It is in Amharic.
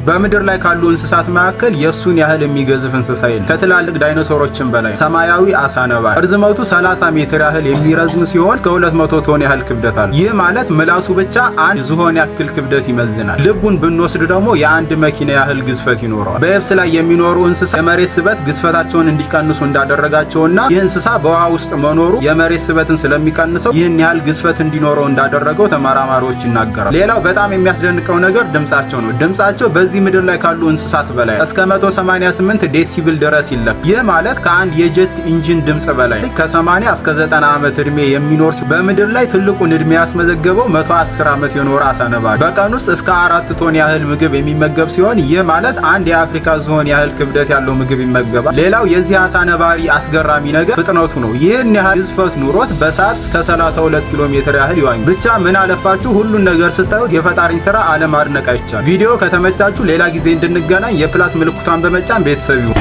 በምድር ላይ ካሉ እንስሳት መካከል የእሱን ያህል የሚገዝፍ እንስሳ የለም። ከትላልቅ ዳይኖሰሮችም በላይ። ሰማያዊ አሳ ነባሪ እርዝመቱ 30 ሜትር ያህል የሚረዝም ሲሆን እስከ 200 ቶን ያህል ክብደት አለው። ይህ ማለት ምላሱ ብቻ አንድ ዝሆን ያክል ክብደት ይመዝናል። ልቡን ብንወስድ ደግሞ የአንድ መኪና ያህል ግዝፈት ይኖረዋል። በየብስ ላይ የሚኖሩ እንስሳ የመሬት ስበት ግዝፈታቸውን እንዲቀንሱ እንዳደረጋቸውና ይህ እንስሳ በውሃ ውስጥ መኖሩ የመሬት ስበትን ስለሚቀንሰው ይህን ያህል ግዝፈት እንዲኖረው እንዳደረገው ተመራማሪዎች ይናገራሉ። ሌላው በጣም የሚያስደንቀው ነገር ድምጻቸው ነው። ድምጻቸው በዚህ ምድር ላይ ካሉ እንስሳት በላይ እስከ 188 decibel ድረስ ይለካል። ይህ ማለት ከአንድ የ jet engine ድምጽ በላይ። ከ80 እስከ 90 ዓመት ዕድሜ የሚኖር ሲሆን በምድር ላይ ትልቁን ዕድሜ ያስመዘገበው 110 ዓመት የኖረ አሳ ነባሪ በቀን ውስጥ እስከ 4 ቶን ያህል ምግብ የሚመገብ ሲሆን ይህ ማለት አንድ የአፍሪካ ዝሆን ያህል ክብደት ያለው ምግብ ይመገባል። ሌላው የዚህ አሳ ነባሪ አስገራሚ ነገር ፍጥነቱ ነው። ይህን ያህል ግዝፈት ኑሮት በሰዓት እስከ 32 ኪሎ ሜትር ያህል ይዋኛል። ብቻ ምን አለፋችሁ ሁሉን ነገር ስታዩት የፈጣሪን ስራ አለማድነቅ አይቻልም። ቪዲዮ ከተመቻችሁ ሌላ ጊዜ እንድንገናኝ የ plus ምልክቷን በመጫን ቤተሰብ ይሁኑ።